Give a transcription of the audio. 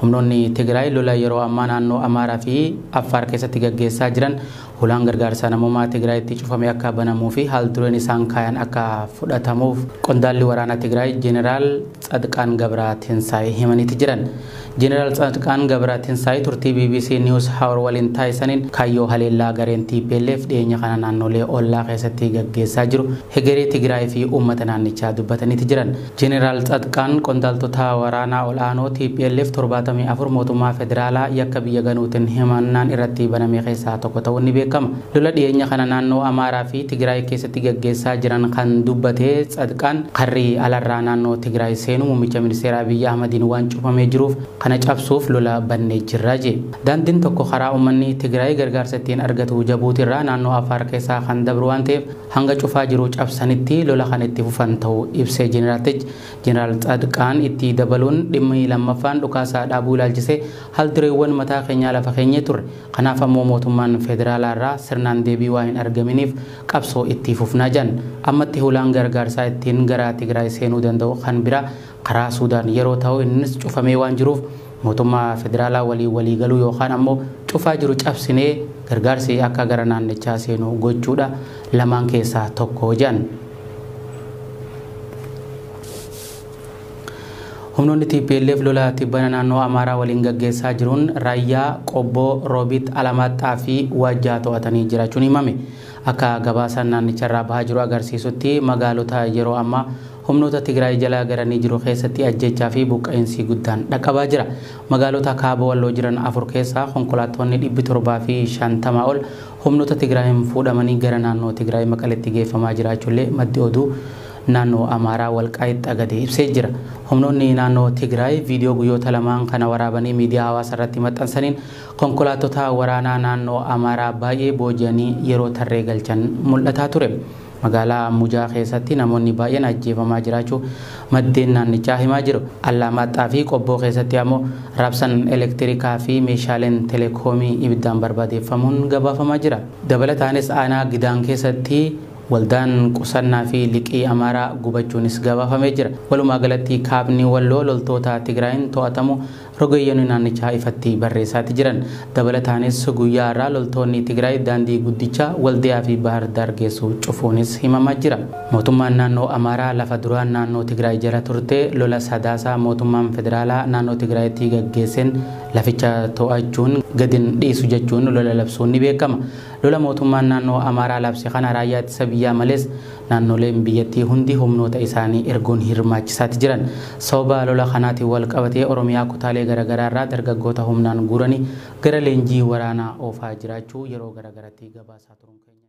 Humnoonni Tigraay lola yeroo ammaa naannoo Amaaraa fi Affaar keessatti gaggeessaa jiran hulaan gargaarsa namoomaa Tigraayitti cufame akka banamuu fi haal dureen isaan kaayan akka fudhatamuuf qondaalli waraanaa Tigraay Jeneraal Tsadqaan Gabraa Tinsaayee himaniiti jiran. Jeneraal Tsadqaan Gabraa Tinsaayee turtii BBC News Hour waliin taasisaniin kaayyoo haleellaa gareen TPLF dhiyeenya kana naannolee ollaa keessatti gaggeessaa jiru hegeree Tigraay fi uummata naannichaa dubbataniiti jiran. Jeneraal Tsadqaan qondaaltota waraanaa ol'aanoo TPLF 74 mootummaa federaalaa yakka biyya ganuutiin himannaan irratti baname keessaa tokko ta'uun ni beekama. Lola dhiyeenya kana naannoo Amaaraa fi Tigraay keessatti gaggeessaa jiran kan dubbate Tsadqaan, karri alarraa naannoo Tigraay seenu muummicha ministeera Abiyyi Ahmadiin waan cufamee jiruuf kana cabsuuf lola bannee jirra jee. Daandiin tokko karaa uummanni Tigraay gargaarsa ittiin argatu Jabuutirraa naannoo Afaar keessaa kan dabru waan ta'eef hanga cufaa jiru cabsanitti lola kan itti fufan ta'uu ibsee Jeneraatichi. Jeneraal Tsadqaan itti dabaluun, dhimmi lammaffaan dhukaasaa dhaabuu ilaalchisee haal dureewwan mataa keenyaa lafa keenyee turre. Kanaaf ammoo mootummaan federaalaa irraa sirnaan deebii waan hin argaminiif qabsoo itti fufnaa jedhan. Ammatti hulaan gargaarsaa ittiin gara Tigraay seenuu danda'u kan biraa karaa Suudaan yeroo ta'u, innis cufamee waan jiruuf mootummaa federaalaa walii walii galuu yookaan ammoo cufaa jiru cabsinee gargaarsi akka gara naannichaa seenu gochuudha, lamaan keessaa tokko jedhan. Humnoonni TPLF lola tibbana naannoo Amaaraa waliin gaggeessaa jiruun Raayyaa, Qobboo, Roobiit, Alamaaxaa fi Waajjaa to'atanii jiraachuun himame. Akka gabaasaan naannicharraa bahaa jiru agarsiisutti, magaalota yeroo ammaa humnoota Tigraay jala garanii jiru keessatti ajjechaa fi buqqa'insi guddaan dhaqqabaa jira. Magaalota kaaba Walloo jiran afur keessaa konkolaattonni 750 ol humnoota Tigraayin fuudhamanii gara naannoo Tigraay Maqaletti geeffamaa jiraachuullee maddi oduu naannoo Amaaraa Walqaayitti Xagadee ibsee jira. Humnoonni naannoo Tigraay viidiyoo guyyoota lamaan kana waraabanii miidiyaa hawaasaa irratti maxxansaniin konkolaattota waraanaa naannoo Amaaraa baay'ee booji'anii yeroo tarree galchan mul'ataa ture. Magaalaa Mujaa keessatti namoonni baay'een ajjeefamaa jiraachuu maddeen naannichaa himaa jiru. Allaamaaxaa fi Qobboo keessatti ammoo raabsan elektirikaa fi meeshaaleen telekoomii ibiddaan barbadeeffamuun gabaafamaa jira. Dabalataanis aanaa Gidaan keessatti waldaan qusannaa fi liqii Amaaraa gubachuunis gabaafamee jira. Walumaa galatti kaabni Walloo loltoota Tigraayin to'atamu rogeeyyoonni naannichaa ifatti barreessaati jiran. Dabalataanis guyyaa irraa loltoonni Tigraay daandii guddicha Waldiyaa fi Bahar Daar geessu cufuunis himamaa jira. Mootummaan naannoo Amaaraa lafa duraan naannoo Tigraay jala turte lola Sadaasaa mootummaan federaalaa naannoo Tigraayitti gaggeesseen laficha to'achuun gadin dhiisu jechuun lola labsuun ni beekama. Lola mootummaan naannoo Amaaraa labse kana raayyaa ittisa biyyaa malees naannoleen biyyattii hundi humnoota isaanii erguun hirmaachisaati jiran. Sababa lola kanaatiin wal qabatee Oromiyaa kutaalee garaagaraa irraa dargaggoota humnaan guuranii gara leenjii waraanaa oofaa jiraachuu yeroo garaagaraatti gabaasaa turuun keenya.